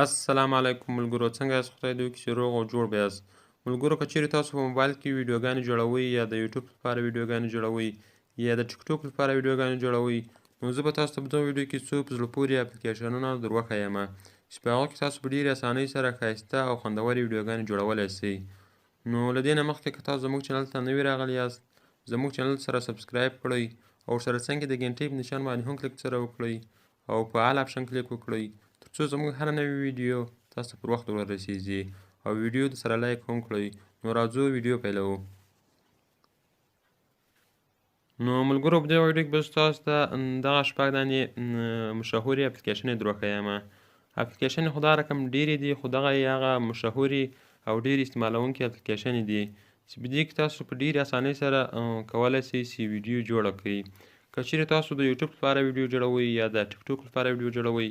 السلام علیکم ملګرو، څنګه یاست؟ خدای دې وکړي چې روغ او جوړ به یاست. ملګرو، که چیرې تاسو په موبایل کې ویډیوګانې جوړوئ یا د یوټیوب لپاره ویډیوګانې جوړوئ یا د ټیک ټاک لپاره ویډیوګانې جوړوئ، نو زه به تاسو ته په دغه ویډیو کې څو په زړه پورې اپلیکیشنونه در وښایم چې په هغو کې تاسو په ډېرې اسانۍ سره ښایسته او خوندورې ویډیوګانې جوړولی شئ. نو له دې نه مخکې که تاسو زموږ چینل ته نوي راغلي یاست، زموږ چینل سره subscribe کړئ او ورسره څنګ د ګنټۍ په نشان باندې هم کلیک سره وکړئ او په all option کلیک وکړئ ترڅو زموږ هره نوې ویډیو تاسو ته پر وخت ورسیږي، او ویډیو د سره like هم کړئ. نو راځو ویډیو پیلوو. نو ملګرو، په دې ویډیو کې به زه تاسو ته دغه شپږ دانې مشهورې اپلیکیشنې در وښایم. اپلیکیشنې خو دا رقم ډېرې دي، خو دغه یې هغه مشهورې او ډېرې استعمالوونکې اپلیکیشنې دي چې په دې کې تاسو په ډېرې اسانۍ سره کولی شئ چې ویډیو جوړه کړئ. که چیرې تاسو د یوټیوب لپاره ویډیو جوړوئ یا د ټیک ټاک لپاره ویډیو جوړوئ،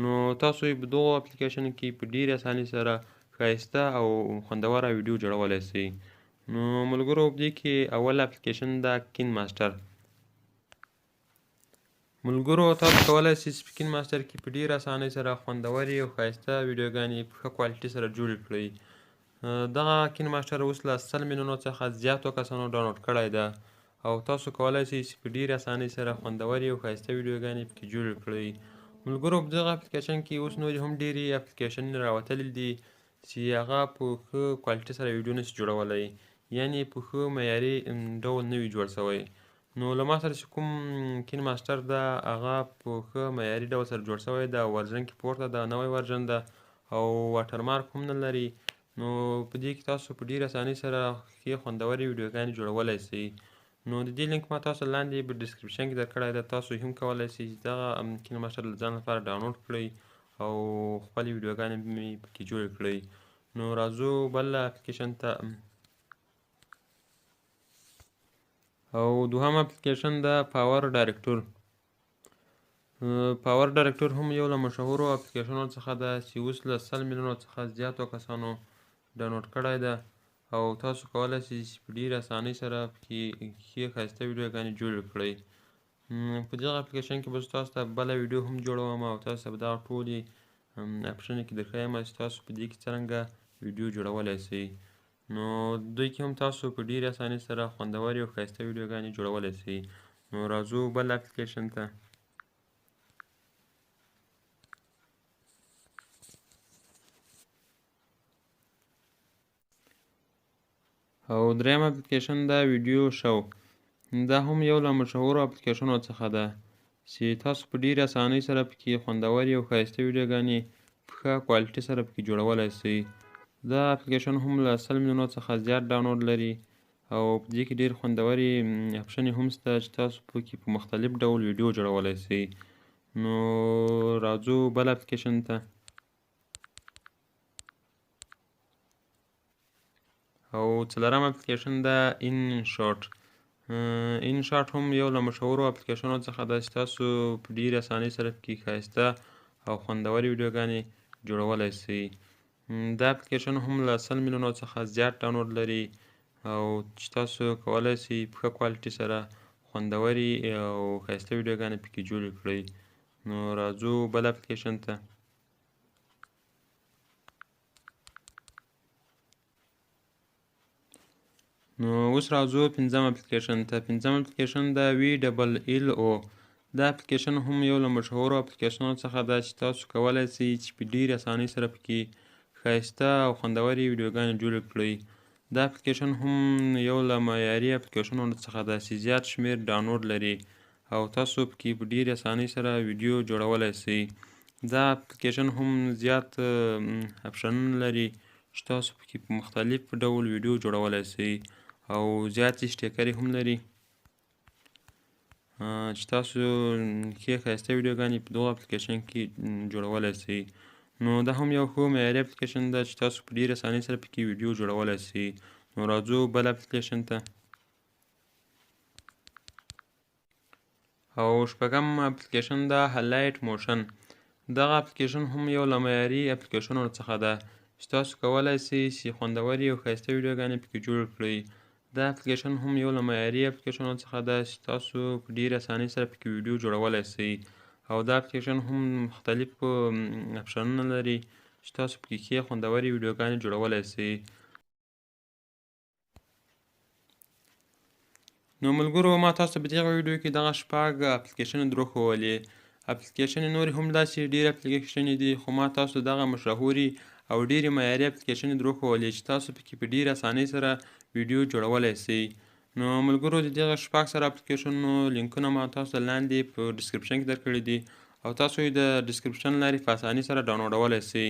نو تاسو یې په دغو اپلیکیشن کې په ډېرې اسانۍ سره ښایسته او خوندوره ویډیو جوړولی شئ. نو ملګرو، په دې کې اول اپلیکیشن ده کین ماسټر. ملګرو، تاسو کولی شئ چې په کین ماسټر کې په ډېره اسانۍ سره خوندورې او ښایسته ویډیوګانې په ښه quality سره جوړې کړئ. دغه کین ماسټر اوس له 100 میلیونو څخه زیاتو کسانو ډاونلوډ کړی ده او تاسو کولی شئ چې په ډېرې اسانۍ سره خوندورې او ښایسته ویډیوګانې پکې جوړې کړئ. ملګرو، په دغه اپلیکیشن کې اوس نورې هم ډېرې اپلیکیشنونه راوتلي دي چې هغه په ښه quality سره ویډیو نشي جوړولی، یعنې په ښه معیاري ډول نه وي جوړ شوی. نو له ما سره چې کوم کین ماسټر ده هغه په ښه معیاري ډول سره جوړ شوی ده، version کې پورته ده، نوی version ده او watermark هم نه لري. نو په دې کې تاسو په ډېرې اسانۍ سره ښې خوندورې ویډیوګانې جوړولی شئ. نو د دې لینک ما تاسو لاندې په description کې درکړی ده، تاسو هم کولی شئ چې دغه کین ماسټر له ځان لپاره ډاونلوډ کړئ او خپلې ویډیوګانې مې پکې جوړې کړئ. نو راځو بل اپلیکیشن ته. او دوهم اپلیکیشن ده پاور ډایرکټور. پاور ډایرکټور هم یو له مشهورو اپلیکیشنونو څخه ده چې اوس له 100 میلیونو څخه زیاتو کسانو ډاونلوډ کړی ده او تاسو کولی شئ چې په ډېرې اسانۍ سره پکې ښې ښایسته ویډیوګانې جوړې کړئ. په دغه اپلیکیشن کې به زه تاسو ته بله ویډیو هم جوړوم او تاسو ته به دغه ټولې اپشنې کې درښایم چې تاسو په دې کې څرنګه ویډیو جوړولی شئ. نو دوی کې هم تاسو په ډېرې اسانۍ سره خوندورې او ښایسته ویډیوګانې جوړولی شئ. نو راځو بل اپلیکیشن ته. او دریم اپلیکیشن ده ویډیو شو. دا هم یو له مشهورو اپلیکیشنو څخه ده چې تاسو په ډېرې اسانۍ سره پکې خوندورې او ښایسته ویډیوګانې په ښه quality سره پکې جوړولی شئ. دا اپلیکیشن هم له 100 میلیونو څخه زیات ډاونلوډ لري او په دې کې ډېر خوندورې اپشنې هم شته چې تاسو پکې په مختلف ډول ویډیو جوړولی شئ. نو راځو بل اپلیکیشن ته. او څلورم اپلیکیشن ده ان شاټ. ان شاټ هم یو له مشهورو اپلیکیشنو څخه ده چې تاسو په ډېرې اسانۍ سره پکې ښایسته او خوندورې ویډیوګانې جوړولی شئ. دا اپلیکیشن هم له 100 میلیونو څخه زیات ډاونلوډ لري او چې تاسو کولی شئ په ښه quality سره خوندورې او ښایسته ویډیوګانې پکې جوړې کړئ. نو راځو بل اپلیکیشن ته. نو اوس راځو پنځم اپلیکیشن ته. پنځم اپلیکیشن ده وی ډبل ایل او. دا اپلیکیشن هم یو له مشهورو اپلیکیشنونو څخه ده چې تاسو کولی شئ چې په ډېرې اسانۍ سره پکې ښایسته او خوندورې ویډیوګانې جوړې کړئ. دا اپلیکیشن هم یو له معیاري اپلیکیشنونو څخه ده چې زیات شمېر ډاونلوډ لري او تاسو پکې په ډېرې اسانۍ سره ویډیو جوړولی شئ. دا اپلیکیشن هم زیات اپشنونه لري چې تاسو پکې په مختلف ډول ویډیو جوړولی شئ او زیاتې سټیکرې هم لري چې تاسو ښې ښایسته ویډیوګانې په دغه اپلیکیشن کې جوړولی شئ. نو دا هم یو ښه معیاري اپلیکیشن ده چې تاسو په ډېرې اسانۍ سره پکې ویډیو جوړولی شئ. نو راځو بل اپلیکیشن ته. او شپږم اپلیکیشن ده هایلایټ موشن. دغه اپلیکیشن هم یو له معیاري اپلیکیشنونو څخه ده چې تاسو کولی شئ چې خوندورې او ښایسته ویډیوګانې پکې جوړې کړئ. دا اپلیکیشن هم یو له معیاري اپلیکیشنونو څخه ده چې تاسو په ډېرې اسانۍ سره پکې ویډیو جوړولی شئ. او دا اپلیکیشن هم مختلف اپشنونه لري چې تاسو پکې ښې خوندورې ویډیوګانې جوړولی شئ. نو ملګرو، ما تاسو په دغه ویډیو کې دغه 6 اپلیکیشن دروښوولې. اپلیکیشن نورې هم داسې ډېرې اپلیکیشنې دي، خو ما تاسو دغه مشهورې او ډېرې معیاري اپلیکیشنې دروښوولې چې تاسو پکې په ډېرې اسانۍ سره ویډیو جوړولی شئ. نو ملګرو، د دغه 6 اپلیکیشنونو لینکونه ما تاسو ته لاندې په ډسکرپشن کې درکړي دي او تاسو یې د ډسکرپشن لارې په اسانۍ سره ډاونلوډولی شئ.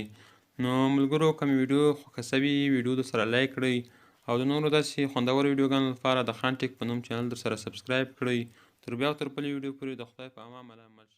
نو ملګرو، که مې ویډیو خوښه شوې، ویډیو در سره لایک کړئ او د نورو داسې خوندورو ویډیوګانو لپاره د خان ټیک په نوم چینل در سره سبسکرایب کړئ. تر بیا او تر بلې ویډیو پورې د خدای په امان.